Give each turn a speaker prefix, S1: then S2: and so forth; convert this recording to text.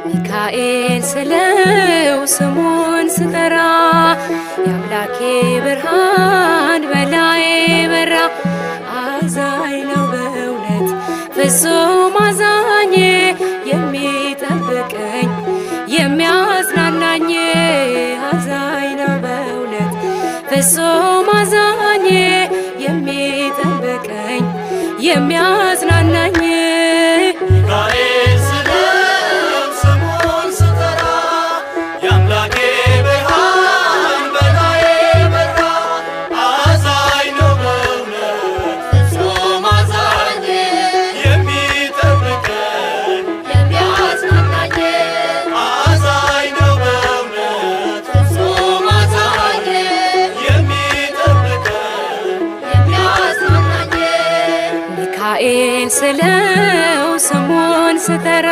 S1: ሚካኤል ስለው ስሙን ስጠራ የአምላኬ ብርሃን በላዬ በራ። አዛኝ ነው በእውነት ፍጹም አዛኝ፣ የሚጠብቀኝ የሚያጽናናኝ። አዛኝ ነው በእውነት ፍጹም አዛኝ፣ የሚጠብቀኝ የሚያጽናናኝ።
S2: ሚካኤል ስለው ስሙን ስጠራ የአምላኬ ብርሃን በላዬ በራ። አዛኝ ነው በእውነት ፍጹም አዛኝ፣ የሚጠብቀኝ
S1: የሚያጽናናኝ።
S2: አዛኝ ነው በእውነት ፍጹም አዛኝ፣ የሚጠብቀኝ
S1: የሚያጽናናኝ። ሚካኤል ስለው ስሙን ስጠራ